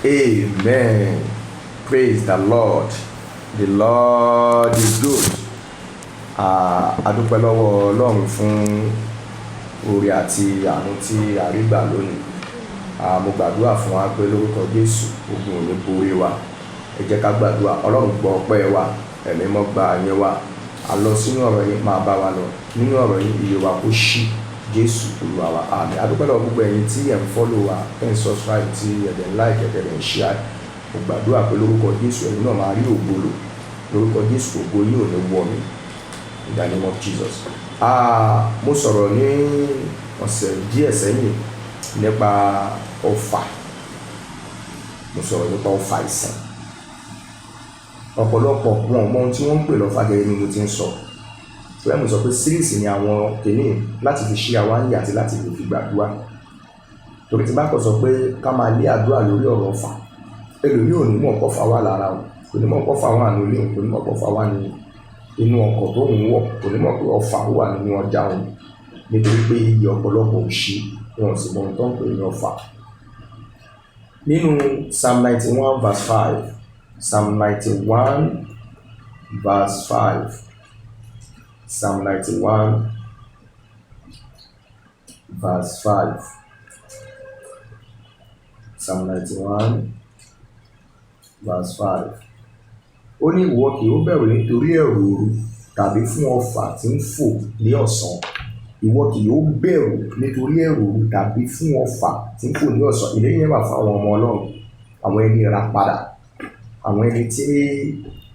Amen. Praise the Lord. The Lord is good. A dúpẹ́ lọ́wọ́ Ọlọ́run fún oore àti àánú tí a rí gbà lónìí. Mo gbàdúrà fún wa pé lórúkọ Jésù, ogun ò ní borí wa. Ẹ jẹ́ ká gbàdúrà. Ọlọ́run, gbọ́ ọpẹ́ wa, Ẹ̀mí Mímọ́, gba ìyìn wa. A lọ sínú ọ̀rọ̀ yín, máa bá wa lọ. Nínú ọ̀rọ̀ yín, iye wa kó ṣí. Jésù Olúwa wa. Àmín. A dúpẹ́ lọ́wọ́ gbogbo ẹ̀yin tí ẹ̀ ń follow wa, ẹ̀ ń subscribe, tí ẹ̀ dẹ̀ ń like, ẹ̀ dẹ̀ ń share. Mo gbàdúrà pé lórúkọ Jésù, ẹ̀yin náà máa rí ògo lò. Lórúkọ Jésù, ògo yín ò ní wọ̀ mí. In the name of Jesus. Mo sọ̀rọ̀ ní ọ̀sẹ̀ díẹ̀ sẹ́yìn nípa ọfà. Mo sọ̀rọ̀ nípa ọfà àìsàn. Ọ̀pọ̀lọpọ̀ wọn ò mọ ohun tí wọ́n ń pè lọ́fà, gẹ́gẹ́ bí mo ti ń sọ. Torí mo sọ pé series ni àwọn kìíní láti fi ṣí àwa níyè àti láti lè fi gbàdúrà. Torí tí bá kọ̀ sọ pé ká máa lé àdúrà lórí ọ̀rọ̀ ọfà, ẹlòmíì ò ní mọ̀ pọ́fà wà lára òun, kò ní mọ̀ pọ́fà wà nínú ilé òun, kò ní mọ̀ pọ́fà wà ní inú ọkọ̀ tó ń wọ̀, kò ní mọ̀ pé ọfà wà nínú ọjà òun. Nítorí pé iye ọ̀pọ̀lọpọ̀ ò ṣí, wọn ò sì mọ ohun tó ń pè ní ọfà. Nínú Psalm 91 verse 5, Psalm 91 verse 5, Psalm 91 verse 5, Psalm 91 verse 5. Ó ní, "Ìwọ kì ó bẹ̀rù nítorí ẹ̀rù òru, tàbí fún ọfà tí ń fò ní ọ̀sán." Ìwọ kì yóò bẹ̀rù nítorí ẹ̀rù òru tàbí fún ọfà tí ń fò ní ọ̀sán. Ìlérí yẹn wà fún àwọn ọmọ Ọlọ́run, àwọn ẹni ìràpadà, àwọn ẹni tí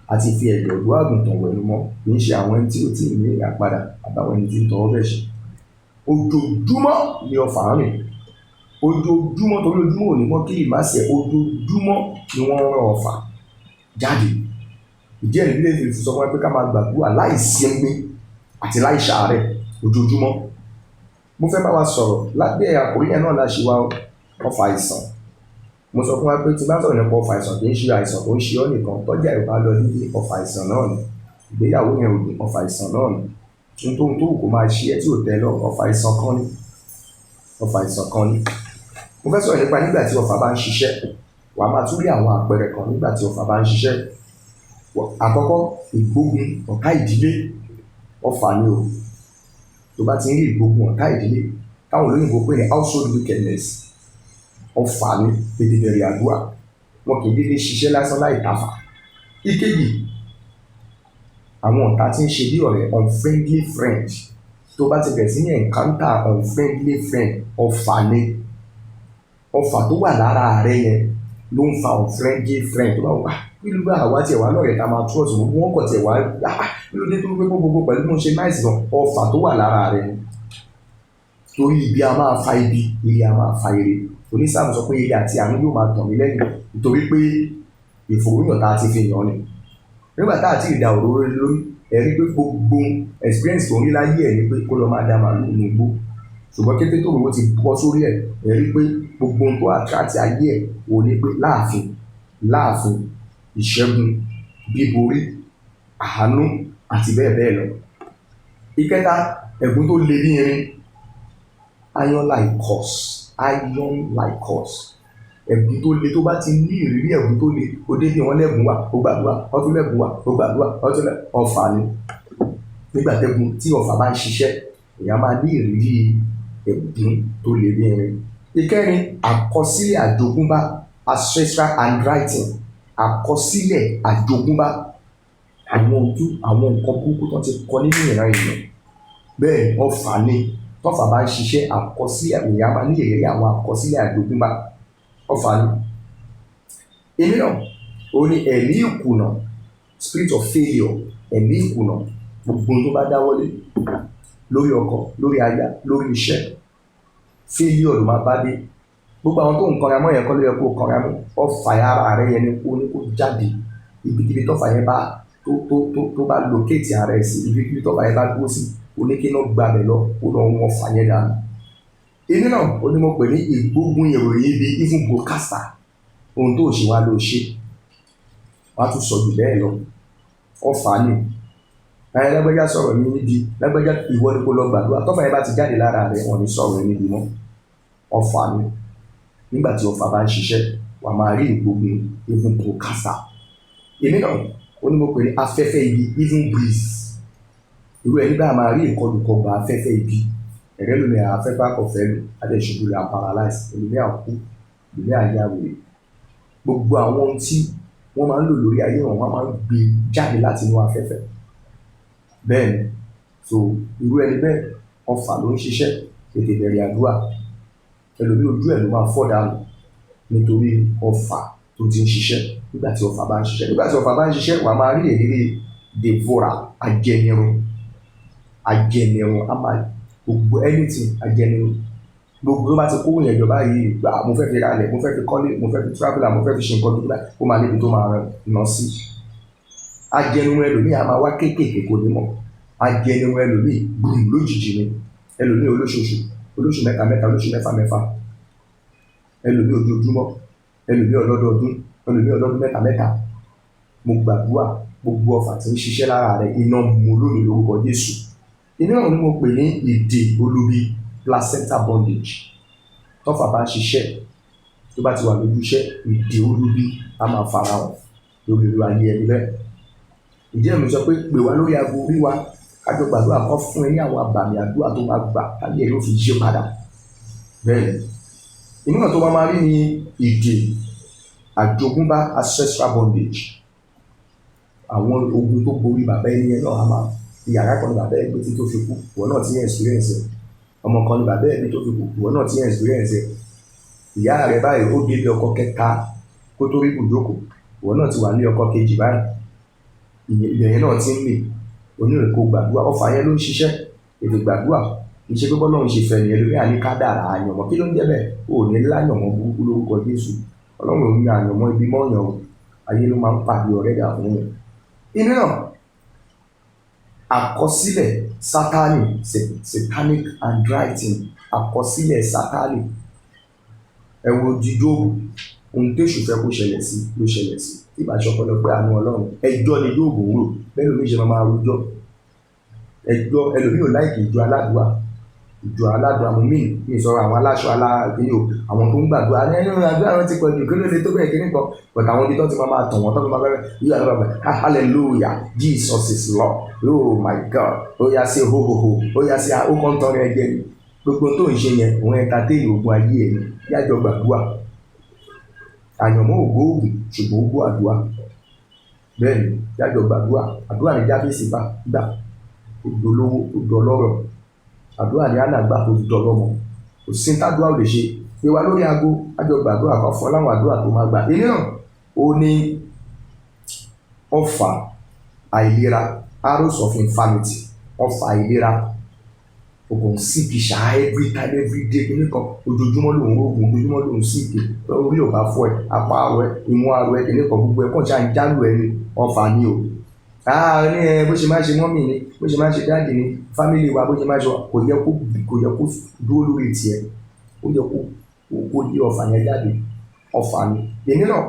a ti fi ẹ̀jẹ̀ ọ̀dọ́ àgùntàn wẹ̀nu mọ́, kì í ṣe àwọn ẹni tí ò tí ì ní ìràpadà àbáwọn ẹni tí ń tọwọ́ bẹ̀ ṣe. Ojoojúmọ́ ni ọfà ń rìn. Ojoojúmọ́, torí ojúmọ́ ò ní mọ́ kí ìmásẹ̀, ojoojúmọ́ ni wọ́n ń rán ọfà jáde. Ìdí ẹ̀ ní Bíbélì fi sọ fún wa pé ká máa gbàdúrà láì sinmi àti láì ṣàárẹ̀ ojoojúmọ́. Mo fẹ́ bá wa sọ̀rọ̀ lábẹ́ àkórí yẹn náà la ṣe wá, ọfà àìsàn. Mo sọ fún wa pé tí bá sọ̀rọ̀ nípa ọfà àìsàn, kì í ṣe àìsàn tó ń ṣe ọ́ nìkan. Tọ́jà ẹ̀ bá lọ nílé, ọfà àìsàn náà ni. Ìgbéyàwó yẹn ò dùn, ọfà àìsàn náà ni. Ohun tó wù kó máa ṣe ẹ́ tí ò tẹ́ lọ, ọfà àìsàn kan ni. Ọfà àìsàn kan ni. Mo fẹ́ sọ̀rọ̀ nípa nígbà tí ọfà bá ń ṣiṣẹ́. Wà á máa tún rí àwọn àpẹẹrẹ kan nígbà tí ọfà bá ń ṣiṣẹ́. Àkọ́kọ́, ìgbógun ọ̀tá ìdílé, ọfà ni o. Tó bá ti ń rí ìgbógun ọ̀tá ìdílé, táwọn olóyìnbo pè ní household wickedness, ọfà ni, tètè bẹ̀rẹ̀ àdúrà. Wọn kì í dédé ṣiṣẹ́ lásán láì tafà. Ìkejì, àwọn ọ̀tá tí ń ṣe bí ọ̀rẹ́, unfriendly friend. Tó bá ti bẹ̀rẹ̀ sí ní encounter unfriendly friend, ọfà ni. Ọfà tó wà lára rẹ yẹn ló ń fa unfriendly friend. Tó bá wà nílùú bá àwa tiẹ̀ wá lọ́rẹ̀ẹ́ tá a máa trust, gbogbo wọn kọ̀ tiẹ̀ wá, ah, kí ló dé tó pé gbogbo pẹ̀lú mo ṣe nice gan? Ọfà tó wà lára rẹ ni. Torí ibi a máa fa ibi, ire a máa fa ire. Onísáàmù sọ pé ire àti àánú yóò máa tàn mí lẹ́yìn, nítorí pé ìfòròyìn tá a ti fi yàn ni. Nígbà tá a ti dà òróró lórí, ẹ rí pé gbogbo experience tó ń rí láyé ẹ̀ ni pé kó lọ máa da màlúù nínú igbó. Ṣùgbọ́n kété tó òróró ti bọ́ sórí ẹ̀, ẹ rí pé gbogbo ohun tó attract ayé ẹ̀ ò ní pé láàfin, láàfin, ìṣẹ́gun, bíborí, àánú àti bẹ́ẹ̀ bẹ́ẹ̀ lọ. Ìkẹta, ẹ̀gún tó le bí irin, iron like curse, iron like curse. Ẹ̀gún tó le, tó bá ti ní ìrírí ẹ̀gún tó le, ó dé bí wọ́n lẹ́gùn wà, ó gbàdúrà, wọ́n tún lẹ́gùn wà, ó gbàdúrà, wọ́n tún lẹ́ ọfà ni. Nígbà tẹ́gun tí ọfà bá ń ṣiṣẹ́, èèyàn máa ní ìrírí ẹ̀gún tó le bí irin. Ìkẹrin, àkọsílẹ̀ àjogúnbá, ancestral handwriting, àkọsílẹ̀ àjogúnbá, àwọn ojú, àwọn nǹkan burúkú tó ti kọ nínú ìran èèyàn. Bẹ́ẹ̀ ọfà ni. Tọ́fà bá ń ṣiṣẹ́, àkọsílẹ̀, èèyàn máa ní ìrírí àwọn àkọsílẹ̀ àjogúnbá, ọfà ni. Èmi náà, ó ní ẹ̀mí ìkùnà, spirit of failure, ẹ̀mí ìkùnà. Gbogbo ohun tó bá dáwọ́lé, lórí ọkọ, lórí aya, lórí iṣẹ́, failure ló máa bá dé. Gbogbo àwọn tó ń kanra mọ́ yẹn kọ́ ló yẹ kó kanra mọ́. Ọfà ara rẹ yẹn ni kó ní kó jáde. Ibikíbi tọ́fà yẹn bá tó bá locate ara ẹ̀ sí, ibikíbi tọ́fà yẹn bá dúró sí, oníkíná gbabẹ̀ lọ, kó lọ wọn fà yẹn dànù. Èmi náà, ó ní mo pè ní ìgbógun ìròyìn ibi, even broadcaster. Ohun tó ṣe wá ló ṣe, wàá tún sọ jù bẹ́ẹ̀ lọ, ọfà ni. Ẹ lágbájá sọ̀rọ̀ mi níbi, lágbájá, ìwọ ni kó lọ gbàdúrà. Tọ́fà yẹn bá ti jáde lára rẹ̀, wọ́n ní sọ̀rọ̀ ẹ níbi mọ́. Ọfà ni. Nígbà tí ọfà bá ń ṣiṣẹ́, wàá máa rí ìgbógun, even broadcaster. Èmi náà ó ní mo pè ní afẹ́fẹ́ ibi, evil breeze. Irú ẹni bá máa rí ìkọlùkọgbà afẹ́fẹ́ ibi. Ẹ̀rẹ́ lómi, afẹ́fẹ́ akọ̀fẹ́ lò, adé ṣubú lè paralyze, ẹlòmí àkú, ẹlòmí àyà wèrè. Gbogbo àwọn ohun tí wọ́n máa ń lò lórí ayé wọn, wọ́n máa ń gbé jáde láti inú afẹ́fẹ́. Bẹ́ẹ̀ ni. So irú ẹni bẹ́ẹ̀, ọfà ló ń ṣiṣẹ́. Tètè bẹ̀rẹ̀ àdúrà. Ẹlòmí, ojú ẹ̀ ló máa fọ́ dànù nítorí ọfà tó ti ń ṣiṣẹ́. Nígbà tí ọfà bá ń ṣiṣẹ́, nígbà tí ọfà bá ń ṣiṣẹ́, wàá máa rí ìrírí devourer, ajẹnirun. Ajẹnirun a máa gbogbo anything, ajẹnirun. Gbogbo tó bá ti kó yẹn jọ báyìí gbà, mo fẹ́ fi ra ilẹ̀, mo fẹ́ fi kọ́lé, mo fẹ́ fi travel, mo fẹ́ fi ṣe nǹkan tó báyìí, ó máa níbi tó máa ná sí. Ajẹnirun ẹlòmíì a máa wá kéékèèké, kò ní mọ̀. Ajẹnirun ẹlòmíì, gbùm, lójijì ni. Ẹlòmíì olóṣooṣù, olóṣù mẹ́ta mẹ́ta, olóṣù mẹ́fà mẹ́fà, ẹlòmíì ojoojúmọ́, ẹlòmíì ọlọ́dọọdún, ẹlòmíì ọlọ́dún mẹ́ta mẹ́ta. Mo gbàdúrà, gbogbo ọfà tí ń ṣiṣẹ́ lára rẹ̀, iná mú lónìí lórúkọ Jésù. Iná náà ni mo pè ní ìdè olubi, placenta bondage. Tọ́fà bá ń ṣiṣẹ́, tó bá ti wà lójú iṣẹ́, ìdè olubi á máa farahàn lórí irú ayé ẹni bẹ́ẹ̀. Ìdí ẹ̀ mi sọ pé pè wá lórí aago, rí wa, kájọ gbàdúrà, kọ́ fún ẹ ní àwọn àbàmì àdúrà tó máa gbà táyé ẹ yóò fi yí padà. Bẹ́ẹ̀ ni. Ìmíràn tó máa rí ni ìdè àjogúnbá, ancestral bondage. Àwọn ogun tó borí bàbá ẹni yẹn náà, a máa yàrá kan ní bàbá ẹ gbé tí tó fi kú, ìwọ náà ti ń experience ẹ. Ọmọ kan ní bàbá ẹ bí tó fi kú, ìwọ náà ti ń experience ẹ. Ìyá rẹ báyìí, ó délé ọkọ kẹta kó tó rí ibùjókòó, ìwọ náà ti wà ní ọkọ kejì báyìí, ìyẹn náà ti ń mì. Onírè kó gbàdúrà, ọfà yẹn ló ń ṣiṣẹ́. Ètò gbàdúrà, kì í ṣe pé bọ́lọ́run ṣe fẹ́ nìyẹn lórí àní kádàrá àyànmọ́. Kí ló ń jẹ́ bẹ́ẹ̀? O ò ní láyànmọ́ burúkú lórúkọ Jésù. Ọlọ́run ò ní àyànmọ́ ibi mọ́yàn o. Ayé ló máa ń pàdé ọ̀rẹ́ dà fún yẹn. Inú náà, àkọsílẹ̀ Sátánì, satanic handwriting, àkọsílẹ̀ Sátánì. Ẹ wo di Jóòbù, ohun téṣù fẹ́ kó ṣẹlẹ̀ sí ló ṣẹlẹ̀ sí. Tí ìbá ṣọpẹ́lọpẹ́ àánú Ọlọ́run, ẹjọ́ ni Jóòbù ń rò. Bẹ́ẹ̀ lómi ṣe máa rojọ́ ẹjọ́. Ẹlòmíì ò like ìjọ aládùúà. Ìjọ aládùúà mo mí ní ìsọ̀rọ̀ àwọn aláṣọ aláàkíní o, àwọn tó ń gbàdúrà ní ẹnu àdúrà wọn ti pọ̀ jù, kí ló lè tó bẹ́ẹ̀, kíní kan, but àwọn ibi tó ti máa tàn wọ́n tó fi máa bẹ̀rẹ̀ yíyá ló bá bẹ̀rẹ̀, "Hallelujah, Jesus is Lord, oh my God," ó yá sí ho ho ho, ó yá sí, ó kàn ń tọrọ ẹjẹ ni. Gbogbo tó ń ṣe yẹn, òun entertain ogun ayé ẹ̀ ni. Yájọ gbàdúrà. Àyànmọ́ ògbóògùn, ṣùgbọ́n ó gbọ́ àdúrà. Bẹ́ẹ̀ ni, yájọ gbàdúrà. Àdúrà ní Jábésì bá gbà, ó dolówó, ó dọlọ́rọ̀. Àdúrà ní Hánà gbà tó fi dọlọ́mọ. Kò sí tádùá ò lè ṣe. Pé wá lórí aago, ájọ gbàdúrà, kan fún ọ láwọn àdúrà tó máa gbà. Èmi náà ó ní ọfà àìlera, arrows of infirmity, ọfà àìlera. Ogun sick ṣá, every time, every day, kìíní kan, ojoojúmọ́ lòun oògùn, ojoojúmọ́ lòun sick. Orí ò bá fọ́ ẹ, apá arọ ẹ, imú arọ ẹ, kìíní kan, gbogbo ẹ kàn ṣáà ń jálù ẹ ní. Ọfà ni o. Ah, ní ẹ bó ṣe máa ń ṣe mummy ni, bó ṣe máa ń ṣe daddy ni, family wa, bó ṣe máa ń ṣe, kò yẹ kó dúró lórí tiẹ̀. Ó yẹ kó lé ọfà yẹn jáde. Ọfà ni. Èmi náà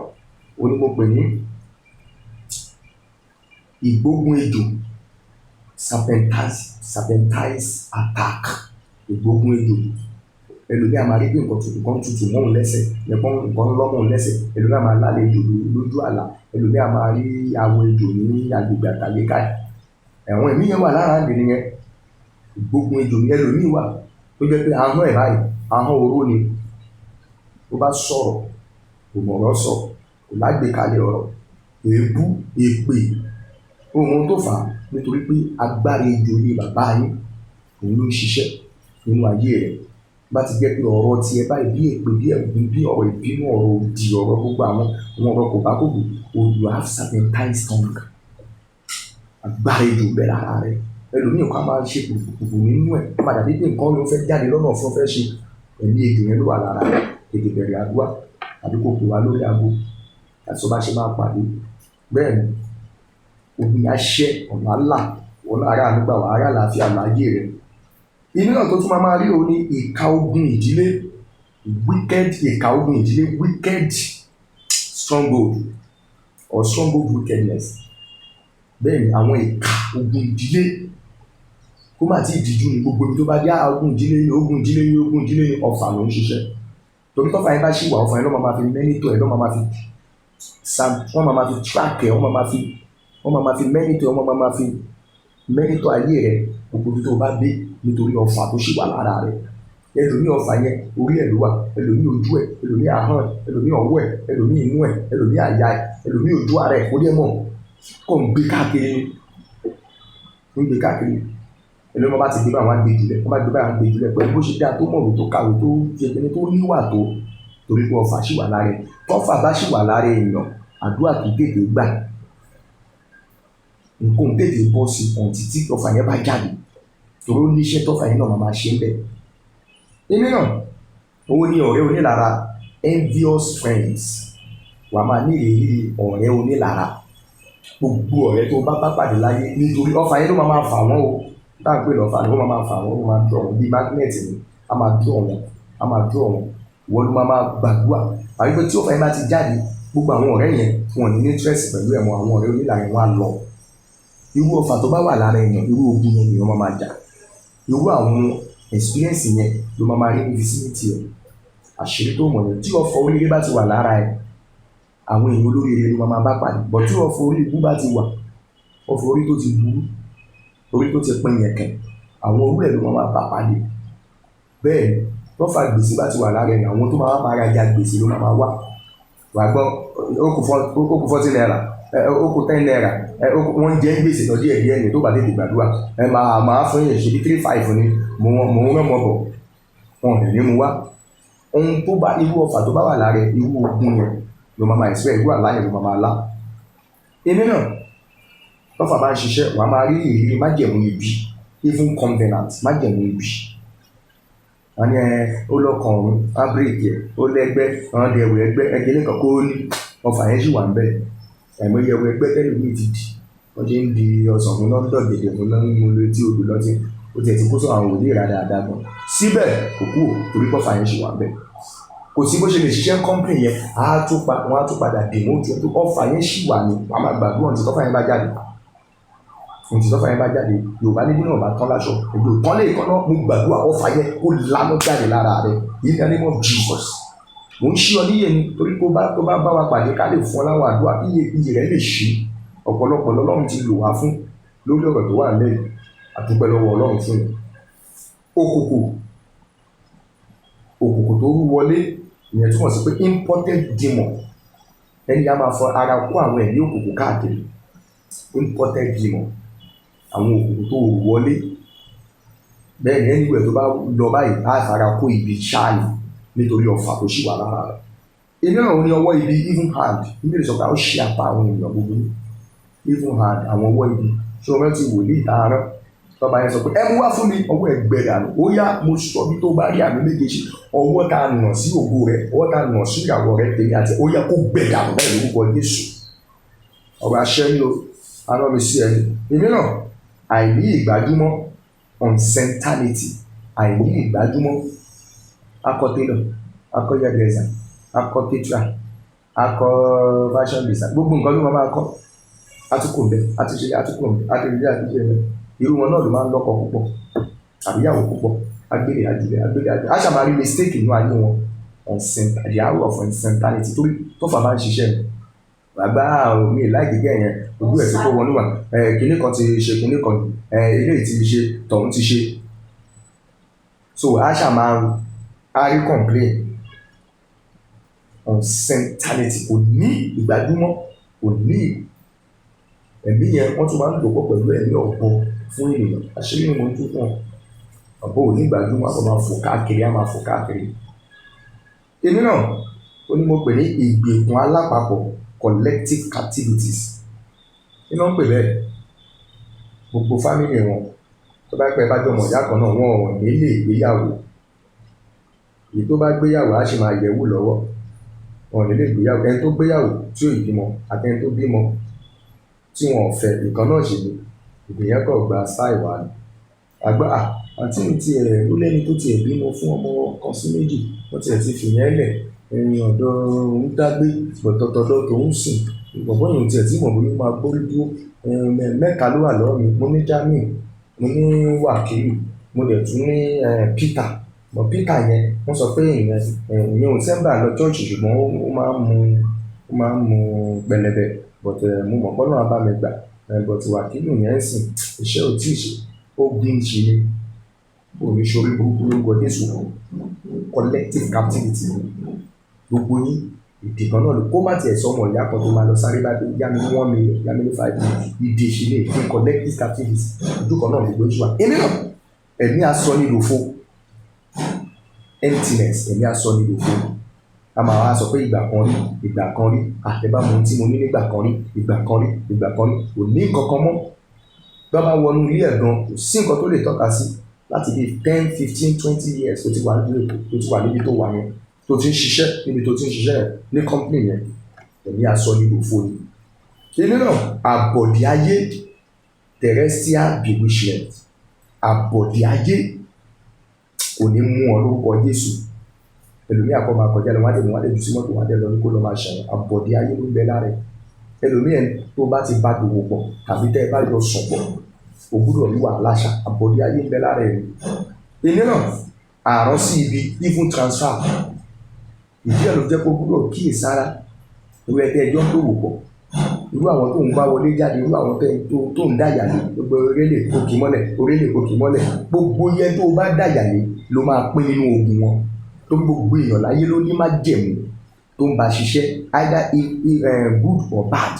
ó ní mo pè ní ìgbógun ejò, serpentine attack, ìgbógun ejò. Ẹlòmíì a máa rí bí nǹkan tutù kan tutù mọ́ òun lẹ́sẹ̀, nǹkan lọ́ mọ́ òun lẹ́sẹ̀. Ẹlòmíì a máa lálẹ́ ejò lójú àlá. Ẹlòmíì a máa rí awọ ejò ní agbègbè àtàyíká ẹ̀. Ẹ̀wọ̀n ẹ̀mí yẹn wà lára àǹdí nìyẹn. Ìgbógun ejò ní. Ẹlòmíì wà tó jẹ́ pé ahọ́n ẹ̀ báyìí, ahọ́n oró ni. Tó bá sọ̀rọ̀, kò mọ̀rọ̀ sọ, kò lágbèkalẹ̀ ọ̀rọ̀, èébú, èpè. Ohun tó fà á, nítorí pé agbára ejò ilé bàbá yín, òun ló ń ṣiṣẹ́ nínú ayé rẹ̀. Bá ti jẹ́ pé ọ̀rọ̀ tiẹ̀ báyìí, bí èpè, bí ẹ̀gún, bí ọ̀rọ̀ ìbínú, ọ̀rọ̀ òdì, ọ̀rọ̀ gbogbo àwọn ọ̀rọ̀ kò bá kò gbò, you have serpentine tongue. Agbára ejò ń bẹ lára rẹ̀. Ẹlòmíì kan máa ń ṣe pùpùpùpù nínú ẹ̀, ó máa dàbí pé nǹkan ló fẹ́ jáde lọ́nà fún fẹ́ ṣe. Ẹ̀mí ejò yẹn ló wà lára rẹ̀. Tètè bẹ̀rẹ̀ àdúrà tàbí kó pè wá lórí aago àti tó bá ṣe máa pàdé. Bẹ́ẹ̀ ni, ogun yẹn á ṣẹ́, ọ̀nà á là, ìwọ náà ará àánú gbà, wà á rí àlàáfíà láyé rẹ̀. Inú náà tó tún máa máa rí òun ní ìka ogun ìdílé, wicked, ìka ogun ìdílé, wicked stronghold or stronghold wickedness. Bẹ́ẹ̀ ni àwọn ìka ogun ìdílé, kó má tí ì díjú ní gbogbo ibi tó bá dé, ogun ìdílé ni, ogun ìdílé ni, ogun ìdílé ni, ọfà ló ń ṣiṣẹ́. Torí tọ́fà yẹn bá ṣì wà, ọfà yẹn ló máa fi monitor ẹ̀, ló máa fi wọ́n máa fi track ẹ̀, wọ́n máa fi monitor ẹ̀, wọ́n máa fi monitor ayé rẹ̀ gbogbo ibi tó bá dé, nítorí ọfà tó ṣì wà lára rẹ̀. Ẹlòmíì, ọfà yẹn orí ẹ̀ ló wà, ẹlòmíì ojú ẹ̀, ẹlòmíì ahọ́n ẹ̀, ẹlòmíì ọwọ́ ẹ̀, ẹlòmíì inú ẹ̀, ẹlòmíì àyà ẹ̀, ẹlòmíì ojú ara ẹ̀, kó dé mọ̀ kó ń gbé káàkiri, ń gbé káàkiri. Ẹlòmíì bá ti gbé báyìí, wọ́n á gbé jùlẹ̀, wọ́n bá gbé báyìí, wọ́n á gbé jùlẹ̀, pẹ̀lú bó ṣe dáa tó, mọ̀wé tó, kàwé tó, ṣe kíni tó, níwà tó, torí pé ọfà ṣì wà lára ẹ̀. Tọ́fà bá ṣì wà lára èèyàn, àdúrà kì í tètè gbà, nǹkan ò tètè bọ́ sí ọ̀ǹtí tí ọfà yẹn bá jáde, torí ó níṣẹ́ tọ́fà yẹn náà máa máa ṣe ń bẹ̀. Èmi náà, òun ni ọ̀rẹ́ onílara, envious friends. Wà á máa ní ìrírí ọ̀rẹ́ onílara. Gbogbo ọ̀rẹ́ tó bá bá pàdé láyé, nítorí ọfà yẹn ló máa máa fà wọ́n o. Tá à ń pè lọ́fà ni, ó máa máa fà wọ́n, ó máa draw wọn bíi magnet ni, a máa draw wọn, a máa draw wọn. Ìwọ ló máa máa gbàdúrà. Àbí pé tí ọfà yẹn bá ti jáde, gbogbo àwọn ọ̀rẹ́ yẹn, wọn ò ní interest pẹ̀lú ẹ̀ mọ́. Àwọn ọ̀rẹ́ onílara yẹn, wọ́n á lọ. Irú ọfà tó bá wà lára èèyàn, irú ogun yẹn nìyẹn máa máa jà. Irú àwọn experience yẹn ló máa máa rí ní vicinity ẹ̀. Àṣírí tó mọ̀ yẹn, tí ọfà oríire bá ti wà lára ẹ̀, àwọn èèyàn olóríire ló máa máa bá pàdé. But tí ọfà orí ibú bá ti wà, ọfà orí tó ti burú, orí tó ti pín yẹ̀kẹ̀, àwọn orú ẹ̀ ló máa máa bá pàdé. Bẹ́ẹ̀ ni, tọ́fà gbèsè bá ti wà lára ẹ̀, àwọn tó máa máa rajà gbèsè ló máa máa wá. Wà gbọ́, ó kù ₦40, ó kù ₦10, wọ́n ń jẹ́ gbèsè lọ díẹ̀ díẹ̀ ní tó bá tètè gbàdúrà. Ẹ máa máa fún yẹn ṣe bí 3,500 ni mò ń rán mọ́ bọ̀, wọn ò ní mú wá. Ohun tó bá irú ọfà tó bá wà lára ẹ̀, irú ogun yẹn ló máa máa expect, irú àlá yẹn ló máa máa lá. Èmi náà, tọ́fà bá ń ṣiṣẹ́, wàá máa rí ìrírí májẹ̀mú ibi, evil covenant, májẹ̀mú ibi. Wọ́n ní ẹ ó lọ́kàn ọ̀run, á break ẹ̀, ó lẹ́gbẹ́, wọ́n di ẹrù ẹgbẹ́, ẹgbẹ́ nìkan kó ní ọfà yẹn sì wà ń bẹ̀. Àìmọye ẹrù ẹgbẹ́ tẹ́lòmíì ti dì, wọ́n ṣe ń di ọsàn fún lọ́ńdọ̀ gẹ̀dẹ̀ fún lọ́ń mú létí odò lọ́tí, ó tiẹ̀ ti kó sọ àwọn wòlíì rà dáadáa gan. Síbẹ̀ kò kúrò, torí pọ́fà yẹn ṣì wà ń bẹ̀. Kò sí bó ṣe lè ṣiṣẹ́ company yẹn, á tún pa, wọ́n á tún padà demote ẹ̀ tó ọfà yẹn ṣì wà ní. Wàá máa gbàdúrà tí tọ́fà yẹn bá jáde. Tí tọ́fà yẹn bá jáde, Yorùbá ní bí náà bá tán láṣọ, èdè ò tán lè kán náà. Mo gbàdúrà, ọfà yẹn kó lánà jáde lára rẹ̀ in the name of Jesus. Mo ń ṣí ọ níyè ni, torí tó bá bá wa pàdé, ká lè fún ọ láwọn àdúrà, iye iyè rẹ lè ṣí. Ọ̀pọ̀lọpọ̀ lọ́lọ́run ti lò wá fún lórí ọ̀rọ̀ tó wà lẹ́yìn. Àdúpẹ́ lọ́wọ́ Ọlọ́run fún yẹn. Òkùnkùn, òkùnkùn tó rú wọlé, ìyẹn túmọ̀ sí pé imported demon. Ẹni á máa fọ ara kó àwọn ẹ̀mí òkùnkùn káàkiri. Imported demon, àwọn òkùnkùn tó rú wọlé. Bẹ́ẹ̀ ni, anywhere tó bá lọ báyìí, á fara kó ibi ṣáà ni, nítorí ọfà tó ṣì wà lára rẹ̀. Èmi náà ní ọwọ́ ibi, evil hand. Bíbélì sọ pé a ó ṣe apá àwọn ènìyàn gbogbo. Evil hand, àwọn ọwọ́ ibi. Ṣé o rántí wòlíì tààrán tọ́ba yẹn sọ pé ẹ mú wá fún mi ọwọ́ ẹgbẹ́ dànù? Ó yá, mo sọ bí tó bá rí àmì méje ṣe, ọwọ́ tá a nà sí ògo rẹ, ọwọ́ tá a nà sí ìyàwó rẹ, tèmi àti, ó yá, kó gbẹ dànù báyìí lórúkọ Jésù. Ọ̀rọ̀ àṣẹ ni o, arán mi sí ẹni. Èmi náà, àìní ìgbájúmọ́, uncertainty, àìní ìgbájúmọ́. Akọ tailor, akọ hairdresser, akọ caterer, akọ fashion design, gbogbo nǹkan ló máa máa kọ́. Atukọ̀ ń bẹ, àtúnṣe, atukọ̀ ń bẹ, àtúnṣe, àtúnṣe ń bẹ. Irú wọn náà ló máa ń lọ́kọ púpọ̀ àbíyàwó púpọ̀, agbèrè àjùlẹ̀, agbèrè àjùlẹ̀, a ṣàmà rí mistake inú ayé wọn. The hour of uncertainty, torí tọ́fà máa ń ṣiṣẹ́ ni. Bàbá mi láì gẹ́gẹ́ yẹn, ojú ẹ̀ ti kó wọnú wà, kinní kan ti ṣe kinní kan, eléyìí ti ṣe, tọ̀hún ti ṣe. So a ṣàmà á rí complain. Uncertainty, kò ní ìgbájúmọ́, kò ní ẹ̀mí yẹn. Wọ́n tún máa ń lò pọ̀ pẹ̀lú ẹ̀mí ọ̀bọ fún ènìyàn. Àṣírí ni mo ń tú fún ọ. Ọ̀bọ ò ní ìgbájúmọ́, á máa fò káàkiri, á máa fò káàkiri. Èmi náà, ó ní mo pè ní ìgbèkùn alápapọ̀, collective captivities. Kí ló ń pè bẹ́ẹ̀? Gbogbo family wọn, tó bá pẹ́ bá jọmọ̀ ìyá kan náà, wọn ò ní lè gbéyàwó. Èyí tó bá gbéyàwó, á sì máa yẹ̀wò lọ́wọ́. Wọn ò ní lè gbéyàwó. Ẹni tó gbéyàwó tí ò bímọ àti ẹni tó bímọ tí wọn ò fẹ́, ìkan náà ṣe ni. Ìgbìyànjú kọ̀ gba style wa ni. Àgbà àǹtí mi tiẹ̀ ó lẹ́ni tó tiẹ̀ bímọ fún ọmọ kan sí méjì, wọ́n tiẹ̀ ti fìyẹn lẹ̀, ẹ̀yìn ọ̀dọ̀ ń dágbé, bọ̀tọ̀tọ̀dọ̀ tó ń sìn. Bọ̀bọ́ yẹn ò tiẹ̀ tí mọ̀ bóyá ó máa gbórí dúró. Mẹ́ta ló wà lọ́wọ́ mi. Mo ní Jamiu, mo ní Wákìlì, mo dẹ̀ tún ní Peter. But Peter yẹn, wọ́n sọ pé ìyẹn ò sábà lọ church, ṣùgbọ́n ó máa ń mu pẹlẹbẹ. But mo mọ̀ pé Ọlọ́run á bá mi gbà. But Wákìlì yẹn ń sìn, iṣẹ́ ò tíì ṣe. Ogun ṣì ni. Ò ní ṣorí burúkú lórúkọ Jésù. Collective captivity ni. Gbogbo yín, ìdè kan náà ló kó má tiẹ̀ sọmọ ìyá kan tó máa lọ sáré bá pé yá mi ní 1 million, yá mi ní 5 million. Ìdè ṣì ni ìpín collective captivity. Ojú kan náà gbogbo yín ṣì wà. Èmi náà, ẹ̀mí asọnidòfo. Emptiness, ẹ̀mí asọnidòfo. A máa wá sọ pé ìgbà kan rí, ìgbà kan rí. Ah, ẹ bá mọ ohun tí mo ní nígbà kan rí, ìgbà kan rí, ìgbà kan rí. Kò ní nǹkan kan mọ́. Bí wọ́n bá wọnú ilé ẹ̀ gan, kò sí nǹkan tó lè tọ́ka sí láti bí 10, 15, 20 years tó ti wà nílùú Èkó, tó ti wà níbi tó wà yẹn, tó ti ń ṣiṣẹ́ níbi tó ti ń ṣiṣẹ́ yẹn ní company yẹn. Ẹ̀mí asọnidòfo ni. Èmi náà, àbọ̀dì ayé, terrestrial bewitchment, àbọ̀dì ayé kò ní mú ọ lórúkọ Jésù. Ẹlòmíì àkọ́ máa kọjá lọ, wọ́n á dẹ̀ mú, wọ́n á dẹ̀ jù sí mọ́tò, wọ́n á dẹ̀ lọ ní kó lọ máa ṣẹ̀wọ̀n. Àbọ̀dì ayé ló ń bẹ lára ẹ̀. Ẹlòmíì ẹ̀ tó bá ti bá dòwò pọ̀ tàbí tẹ́ ẹ bá jọ sùn pọ̀, o gbúdọ̀ rí wàhálà ṣá. Àbọ̀dì ayé ń bẹ lára ẹ̀. Èmi náà, àrán sí ibi, evil transfer. Ìdí ẹ̀ ló jẹ́ kó gbúdọ̀ kíyèsára. Irú ẹgbẹ́ ẹjọ́ ń dòwò pọ̀, irú àwọn tó ń bá wọlé jáde, irú àwọn tó ń dàyà lé, gbogbo orélè òkì mọ́lẹ̀, orélè òkì mọ́lẹ̀. Gbogbo yẹn tó bá dàyà lé ló máa pín nínú ogun wọn. Tó gbogbo èèyàn láyé ló ní májẹ̀mú tó ń bá ṣiṣẹ́, either good or bad.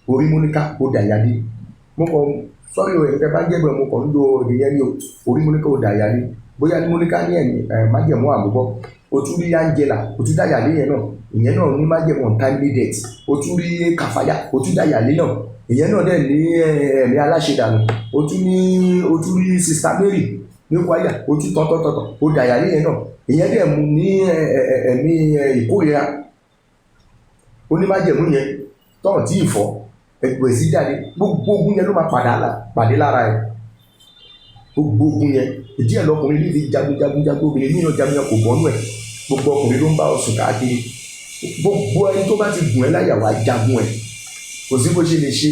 Orí Móníkà ó dàyà lé. Mo kàn sọ́rí o, ẹ̀yin tẹ́ bá jẹ́ bẹ́ẹ̀, mo kàn ń lo èdè yẹn ní o. Orí Móníkà ó dàyà lé. Bóyá ní Móníkà ní ẹ̀mí májẹ̀mú àmúbọ́. O tún rí Angela, o tún dàyà lé yẹn náà. Ìyẹn náà ní májẹ̀mú untimely death. O tún rí Kàfáyà, o tún dàyà lé náà. Ìyẹn náà dẹ̀ ní ẹ̀mí aláṣẹdànù. O tún rí Sister Mary ní kwaya, o tún tọ̀tọ̀tọ̀tọ̀, o dàyà lé yẹn náà. Ìyẹn dẹ̀ mú ní ẹ̀mí ìkórìíra. Onímájẹ̀mú yẹn tọ̀hún tí ì fọ́ ẹgbẹ́ sí jáde. Gbogbo ogun yẹn ló máa pàdé lára ẹ̀. Gbogbo ogun yẹn, ìdí ẹ̀ lọkùnrin ní fi jagun jagun jagun, obìnrin nínú jagun yẹn kò bọ́nú ẹ̀. Gbogbo ọkùnrin ló ń bá ọ sùn káàkiri. Gbogbo ẹni tó bá ti gùn ẹ́ láyà, wá jagun ẹ̀. Kò sí bó ṣe lè ṣe,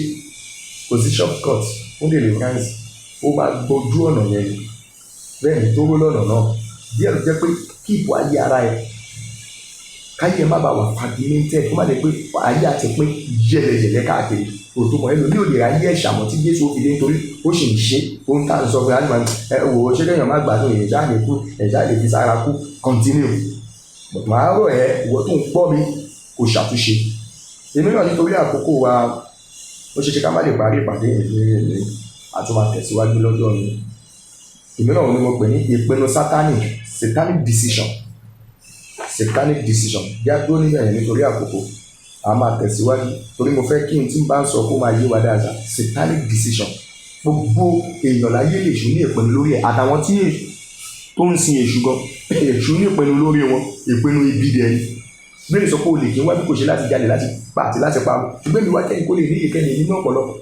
kò sí shortcut fún deliverance. Ó máa gbójú ọ̀nà yẹn ni. Bẹ́ẹ̀ ni tó ró lọ́nà náà. Díẹ̀ ló jẹ́ pé keep ayé ara ẹ̀, káyé ẹ má bàa wà fragmented, kó má lè pé ayé àti pín yẹlẹyẹlẹ káàkiri. Òtún mọ̀ ẹlòmíì ò lè ráyé ẹ̀ṣà mọ́ tí Jésù ó fi dé, nítorí ó sì ń ṣe ohun tá à ń sọ fún yàrá. Ẹ wò ó, ṣé kéèyàn má gbádùn èèyàn ṣáà lè kú, ẹ̀ṣá lè fi sára kú, continue. But màá rọ̀ ẹ́, ìwọ tó ń gbọ́ mi, kò ṣàtúnṣe. Èmi náà, nítorí àkókò wa, ó ṣeé ṣe ká má lè parí ìpàdé yìí ní èmi, a tún máa tẹ̀síwájú lọ́jọ́ mi. Èmi náà ni mo pè ní ìpinnu Sátánì, satanic decision, satanic decision. Bí a dúró níbẹ̀ yẹn nítorí àkókò, a máa tẹ̀síwájú, torí mo fẹ́ kí n tí n bá ń sọ kó máa yé wa dáadáa. Satanic decision, gbogbo èèyàn láyé lè ṣù ní ìpinnu lórí ẹ̀, àtàwọn tí tó ń sin èṣù gan, èṣù ní ìpinnu lórí wọn, ìpinnu ibi dẹ̀ ni. Bíbélì sọ pé olè kì í wá bí kò ṣe láti jalè, láti pa àti láti pa, ṣùgbọ́n èmi wá kẹ́yìn kó lè ní ìkẹyìn nínú ọ̀pọ̀lọpọ̀.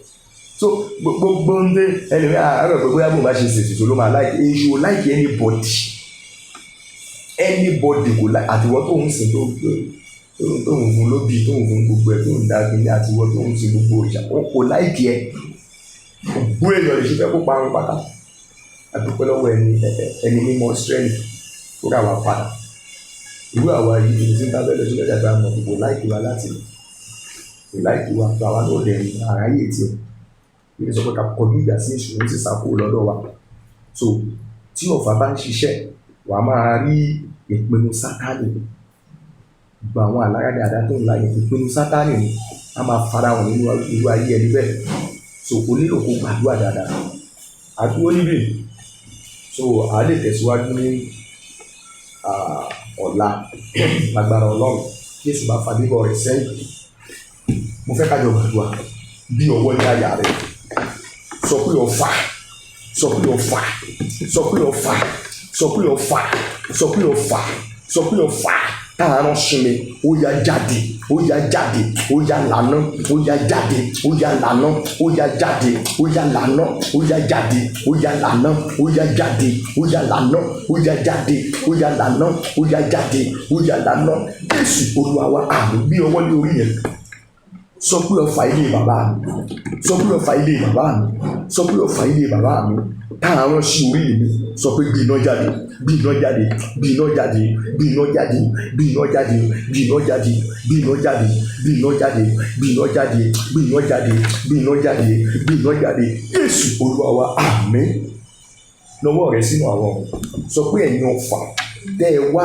So gbogbo ń dé ẹlòmíì àárọ̀ pé bóyá bóun bá ṣe ṣèṣì ló máa like. Èṣù ò like anybody, anybody kò like. Àtiwọ́ tó ń sìn, tó ń fún lóbi, tó ń fún gbogbo ẹ̀, tó ń dá gbin, àtiwọ́ tó ń sin gbogbo òrìṣà, kò like ẹ. Gbogbo èèyàn lè ṣe fẹ́ kó parun pátá. A dúpẹ́ lọ́wọ́ ẹni mímọ́ Ísírẹ́lì tó rà wá padà. Irú àwa yìí ní tí ń bá bẹ́ẹ̀ lọ sí lọ́jà bá mọ̀, kò like wa láti kò like wa tó àwa náà dẹ̀ àráyè tiẹ̀. Bí sọ pé ká kọjú ìjà sí èṣù, ó sì sá kúrò lọ́dọ̀ wa. So tí ọ̀fà bá ń ṣiṣẹ́, wà á máa rí ìpinnu Sátánì. Gbogbo àwọn àlá dáadáa tó ń lá yẹn, ìpinnu Sátánì ni a máa farahàn nínú irú ayé ẹni bẹ́ẹ̀. So o nílò kó gbàdúrà dáadáa. A dúró níbí, so a lè tẹ̀síwájú ní ọ̀la lágbára Ọlọ́run. Jésù bá fa bíbọ̀ rẹ̀ sẹ́yìn, mo fẹ́ ká jọ gbàdúrà. Bí ọwọ́ ní àyà rẹ̀, sọ pé ọ̀fà, sọ pé ọ̀fà, sọ pé ọ̀fà, sọ pé ọ̀fà, sọ pé ọ̀fà, sọ pé ọ̀fà tá a rán sí mi, ó yá jáde, ó yá jáde, ó yá lànà, ó yá jáde, ó yá lànà, ó yá jáde, ó yá lànà, ó yá jáde, ó yá lànà, ó yá jáde, ó yá lànà, ó yá jáde, ó yá lànà, ó yá jáde, ó yá lànà. Jésù Olúwa wa, àmín. Bí ọwọ́ ní orí yẹn. Sọ pé ọfà ilé bàbá mi, sọ pé ọfà ilé bàbá mi, sọ pé ọfà ilé bàbá mi tá a rán sí orí mi, sọ pé gbé iná jáde, gbé iná jáde, gbé iná jáde, gbé iná jáde, gbé iná jáde, gbé iná jáde, gbé iná jáde, gbé iná jáde, gbé iná jáde, gbé iná jáde, gbé iná jáde, gbé iná jáde. Jésù Olúwa wa, àmín. Lọ́wọ́ rẹ sínú àwọn ọ̀run, sọ pé ẹ̀yin ọfà tẹ́ ẹ wá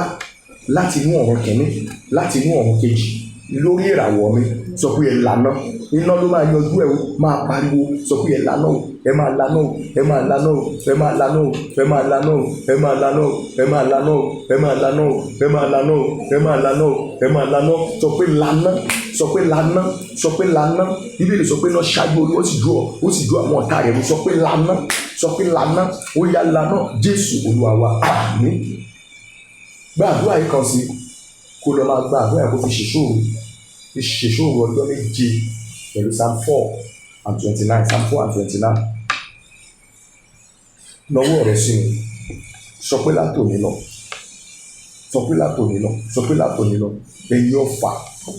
láti inú ọ̀run kìíní, láti inú ọ̀run kejì, lórí ìràwọ̀ mi, sọ pé ẹ lànà. Iná ló máa yanjú ẹ o. Máa pariwo, sọ pé ẹ lànà o, ẹ máa lànà o, ẹ máa lànà o, ẹ máa lànà o, ẹ máa lànà o, ẹ máa lànà o, ẹ máa lànà o, ẹ máa lànà o, ẹ máa lànà o, ẹ máa lànà o, ẹ máa lànà. Sọ pé lànà, sọ pé lànà, sọ pé lànà. Bíbélì sọ pé iná ṣáájú Olúwa, ó sì jó, ó sì jó àwọn ọ̀tá rẹ̀. Sọ pé lànà, sọ pé lànà, ó yá, lànà. Jésù Olúwa wa, àmín. Gba àdúrà yìí kan sí, kó lọ máa gba àdúrà yìí, kó fi ṣèṣòro, fi ṣèṣòro ọjọ́ 7 pẹ̀lú Psalm 4 and 29, Psalm 4 and 29. Lọ́wọ́ rẹ sí mi, sọ pé látòní lọ, sọ pé látòní lọ, sọ pé látòní lọ, ẹ̀yin ọfà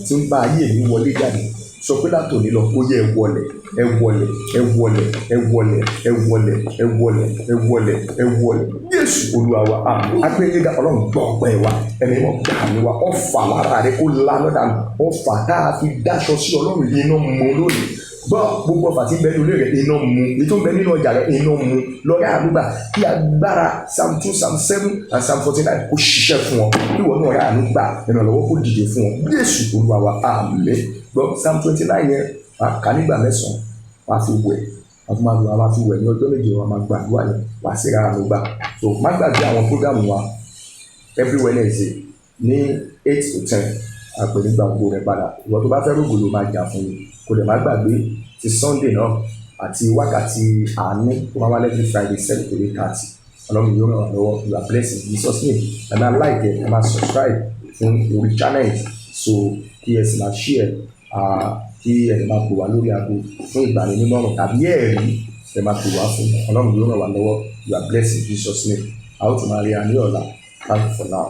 tí ń bá ayé mi wọlé jáde, sọ pé látòní lọ, ó yẹ, ẹ wọlẹ̀, ẹ wọlẹ̀, ẹ wọlẹ̀, ẹ wọlẹ̀, ẹ wọlẹ̀, ẹ wọlẹ̀, ẹ wọlẹ̀, ẹ wọlẹ̀. Jésù Olúwa wa, àmín. Agbẹ́yẹgà Ọlọ́run, gbọ́ ọpẹ́ wa. Ẹ̀mí wọn gbà mí wa. Ọfà lára rẹ, kó lanà dànù. Ọfà tá a fi dáṣọ sí Ọlọ́run, iná mú lónìí. Gbọ́, gbogbo ọfà tí ń bẹ nínú ilé rẹ, iná mú. Èyí tó ń bẹ nínú ọjà rẹ, iná mú. Lọ́rẹ́ àdúgbà kí agbára Psalm 2, Psalm 7 and Psalm 49 kó ṣiṣẹ́ fún ọ, kí ìwọ náà rẹ àánú gbà, ìrànlọ́wọ́ kó dìde fún ọ. Jésù Olúwa wa, àmín. Gbọ́, Psalm 29 yẹn, wàá kà nígbà 9, wàá fi wẹ̀, wàá fi máa lò, wàá máa fi wẹ̀ ní ọjọ́ 7, wàá máa gbàdúrà yẹn, wàá sì ra àánú gbà. So má gbàgbé àwọn program wa every Wednesday ní 8 to 10, àpè nígbà gbogbo rẹ̀ padà. Ìwọ tó bá fẹ́ rògbò ló máa jà fún mi. Kò dẹ̀ má gbàgbé ti Sunday náà àti wákàtí àánú tó máa wá every Friday, 7 to 8:30. Ọlọ́run yóò ràn wá lọ́wọ́. You are blessed in Jesus' name. Ẹ máa like, ẹ máa subscribe fún orí channel, so kí ẹ sì máa share, kí ẹ máa pè wá lórí aago fún ìgbaninímọ̀ràn tàbí ẹ̀rí. Ẹ máa pè wá fún. Ọlọ́run yóò ràn wá lọ́wọ́. You are blessed in Jesus' name. A ó tún máa rí a ní ọ̀la. Thank you for now.